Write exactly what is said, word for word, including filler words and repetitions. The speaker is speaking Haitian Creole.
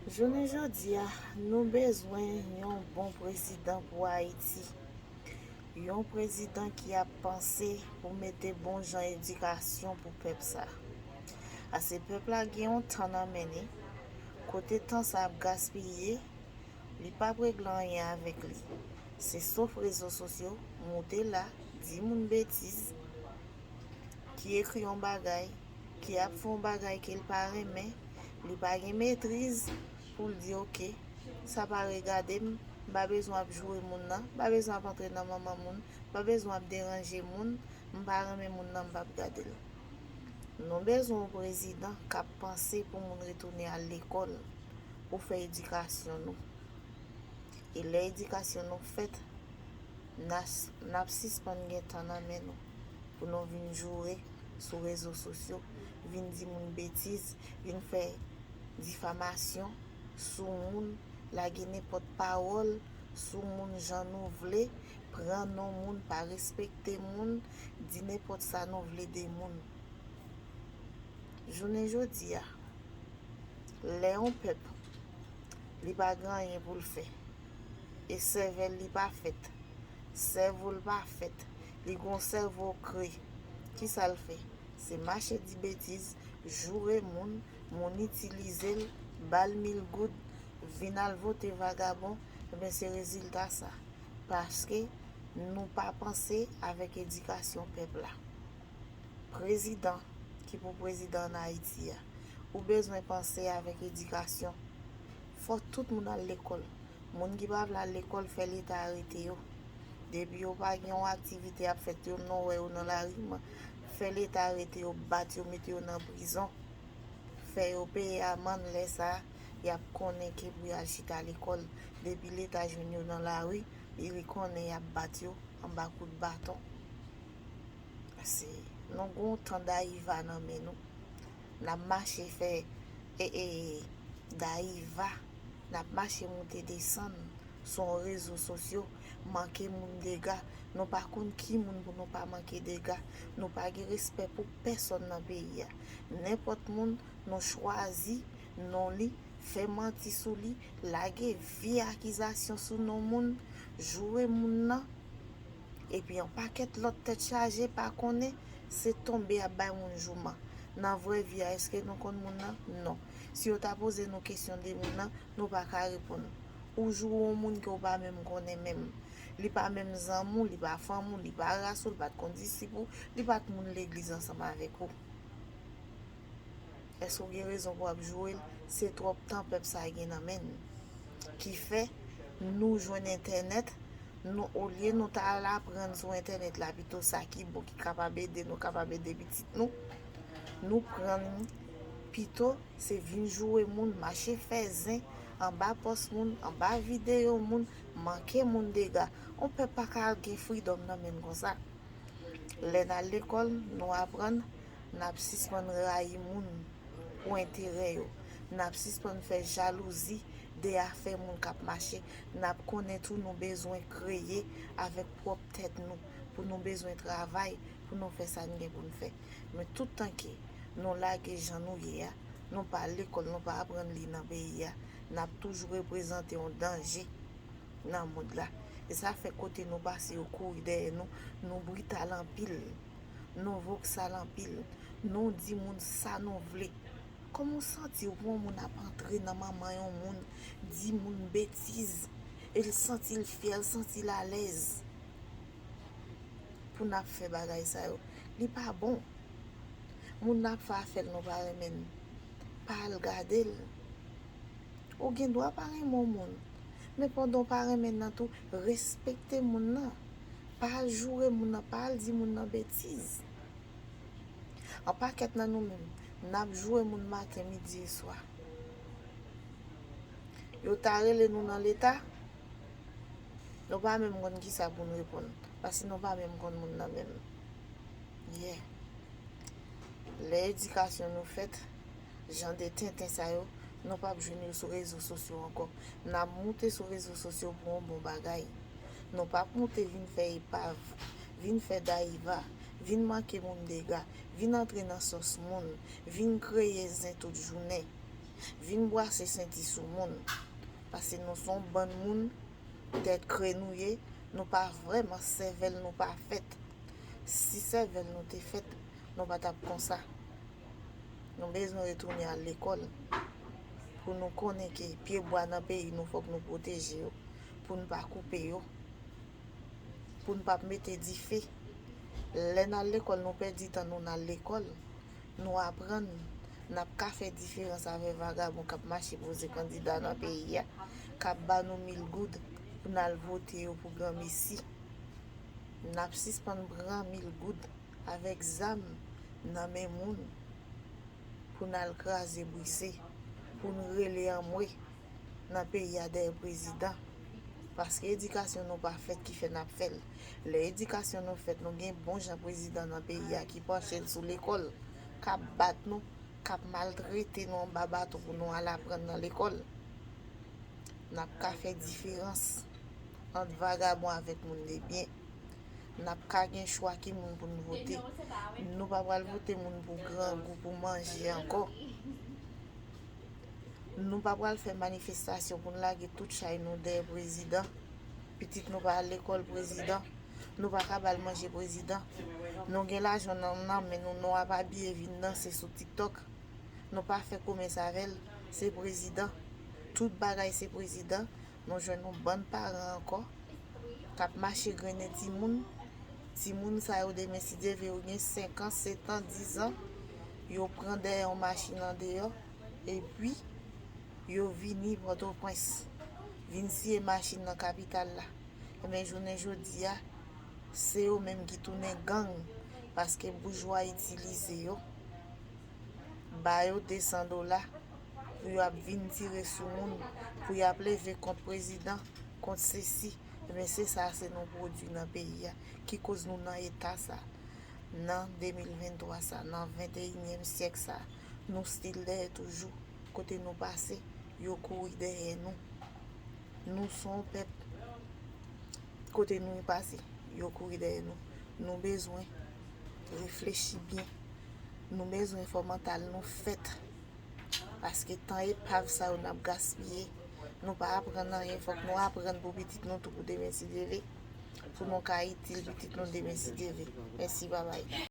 Jounen jodi a, nou bezwen yon bon prezidan pou Ayiti. Yon prezidan ki ap panse pou mete bon jan edikasyon pou pèp sa. Ase pèp la gen yon tan nan men li, kote tan sa ap gaspiye, li p ap regle anyen avèk li. Se sof rezo sosyo, moute la, di moun betiz, ki ekri yon bagay, ki ap fè yon bagay ke l pa renmen, li pa gen metriz pou l di, oke, sa pa regade m, m pa bezwen ap joure moun nan, m pa bezwen ap antre nan manman moun, m pa bezwen ap deranje moun, m pa renmen moun nan, m p ap gade l. Nou bezwen yon prezidan k ap panse pou moun retounen al lekòl, pou fè edikasyon nou. E lè edikasyon nou fèt, n a s- n ap sispann gen tan nan men nou pou nou vin joure sou rezo sosyo, vin di moun betiz, vin fè difamasyon sou moun, lage nenpòt pawòl sou moun jan nou vle, pran non moun, pa respekte moun, di nenpòt sa nou vle de moun. Jounen jodi a, lè yon pèp, li pa gen anyen pou l fè, e sèvèl li pa fèt, sèvo l pa fèt, li gon sèvo kre, kisa l fè? Se mache di betiz, joure moun, moun itilize l, ba l mil goud, vin al vote vagabon, ebyen se rezilta sa. Paske nou pa panse avèk edikasyon pèp la. Prezidan ki pou prezidan ann Ayiti a, ou bezwen panse avèk edikasyon. Fò tout moun al lekòl. Moun ki pa vle al lekòl, fè Leta arete yo. Depi yo pa gen yon aktivite y ap fè, yo nou wè yo nan lari, fè Leta arete yo, bat yo, mete yo nan prizon. Fè yo peye amann, lè sa a, y ap konnen ke pou y al chita lekòl. Depi Leta jwenn yo nan lari, li konnen y ap bat yo anba kout baton. Se, nou gen yon tan dayiva nan men nou. N ap mache fè e, e, dayiva. N ap mache moute desann sou rezo sosyo, manke moun dega. Nou pa konn ki moun pou nou pa manke dega. Nou pa gen respè pou pèsonn nan peyi a. Nenpòt moun nou chwazi non li, fè manti sou li, lage vye akizasyon sou non moun, joure moun nan, epi yon pakèt lòt tèt chaje pa konnen, se tonbe y ap bay moun jouman. Nan vrè vi a, èske nou konn moun nan? Non. Si yo ta poze nou kesyon de moun nan, nou pa ka reponn. Ou joure yon moun ke w pa menm konnen menm. Li pa menm zanmi w, li pa fanmi w, li pa ras ou, li pa t kondisip ou, li pa t moun legliz ansanm avèk ou. Èske w gen rezon pou w ap joure l? Se twòp tan pèp sa a gen nan men n. Ki fè, nou jwenn entènèt, nou, olye nou ta al aprann sou entènèt la, pito sa ki bon, ki kapab ede nou, kapab ede pitit nou, nou pran l pito se vin joure moun, mache fè zen anba pòs moun, anba videyo moun, manke moun dega. On pèp pa ka gen fridòm nan men n konsa. Lè n al lekòl, nou aprann, n ap sispann rayi moun pou enterè yo. N ap sispann fè jalouzi de afè moun k ap mache. N ap konnen tou nou bezwen kreye avèk pwòp tèt nou, pou nou bezwen travay, pou nou fè sa n gen pou n fè. Men tout tan ke nou lage jan nou ye a, nou pa al lekòl, nou pa aprann li nan peyi a, n ap toujou reprezante yon danje nan mond la. E sa fè kote nou pase yo kouri dèyè nou, nou brital anpil, nou voksal anpil, nou di moun sa nou vle. Kòman w santi w pou yon moun ap antre nan manman yon moun, di moun betiz, e l santi l fyè, l santi l alèz pou n ap fè bagay sa yo? Li pa bon. Moun nan ap fè afè l, nou pa renmen l, pa al gade l. Ou gen dwa pa renmen yon moun, men pandan w pa renmen l nan tou, respekte moun nan. Pa al joure moun nan, pa al di moun nan betiz. Yon pakèt nan nou menm, n ap joure moun maten, midi e swa. Yo ta rele nou nan leta, nou pa menm konn kisa pou n reponn, paske nou pa menm konn moun nan menm. Yeah. Lè edikasyon nou fèt, jan de tenten sa yo, nou p ap jwenn yo sou rezo sosyo ankò. N ap moute sou rezo sosyo pou yon bon bagay. Nou p ap moute vin fè epav, vin fè dayiva, vin manke moun dega, vin antre nan sòs moun, vin kreye zen tout jounen. Vin bwase senti sou moun. Paske nou se yon bann moun, tèt kre nou ye, nou pa vrèman, sèvèl nou pa fèt. Si sèvèl nou te fèt, nou pa t ap konsa. Nou bezwen retounen al lekòl pou nou konnen ke pyebwa nan peyi nou fòk nou pwoteje yo, pou n pa koupe yo, pou n p ap mete dife. Lè n al lekòl, nou pèdi tan nou n al lekòl. Nou aprann, n ap ka fè diferans avè vagabon k ap mache poze kandida nan peyi a, k ap ba nou mil goud pou n al vote yo pou granmesi. N ap sispann pran mil goud avèk zam nan men moun pou n al kraze brise, pou n rele anmwe nan peyi a dèyè prezidan. Paske edikasyon nou pa fèt ki fè n ap fè l. Lè edikasyon nou fèt, nou gen bon jan prezidan nan peyi a ki panche l sou lekòl, k ap bat nou, k ap maltrete nou anba bato pou nou al aprann nan lekòl. N ap ka fè diferans ant vagabon avèk moun de byen. N ap ka gen chwa ki moun pou n vote. Nou pa pral vote moun pou grangou, pou manje ankò. Nou pa pral fè manifestasyon pou n lage tout chay nou dèyè prezidan. Pitit nou pa al lekòl prezidan. Nou pa ka ba l manje prezidan. Nou gen lajan nan, nan men nou, nou ap abiye vin danse sou TikTok. Nou pa fè komès avè l, se prezidan. Tout bagay se prezidan. Nou jwenn yon bann paran ankò k ap mache grennen timoun. Timoun sa yo demen, si Dye vle, yo gen senk an, sèt an, diz an, yo pran dèyè yon machin andeyò, epi yo vini Pòtoprens, vin siye machin nan kapital la. Ebyen, jounen jodi a, se yo menm ki tounen gang, paske boujwa itilize yo, ba yo de san dola pou y ap vin tire sou moun, pou y ap leve kont prezidan, kont sesi. Ebyen, se sa se nou pwodui nan peyi a, ki koz nou nan eta sa. Nan de mil venntwa sa, nan venteyinyèm syèk sa, nou still dèyè toujou. Kote nou pase, yo kouri dèyè nou. Nou se yon pèp, kote nou pase, yo kouri dèyè nou. Nou bezwen reflechi byen. Nou bezwen fè mantal nou fèt. Paske tan epav sa yo n ap gaspiye. Nou pa aprann anyen, fòk nou aprann pou pitit nou tou pou demen si Dye vle. Pou nou ka itil pitit nou demen si Dye vle. Mèsi, babay.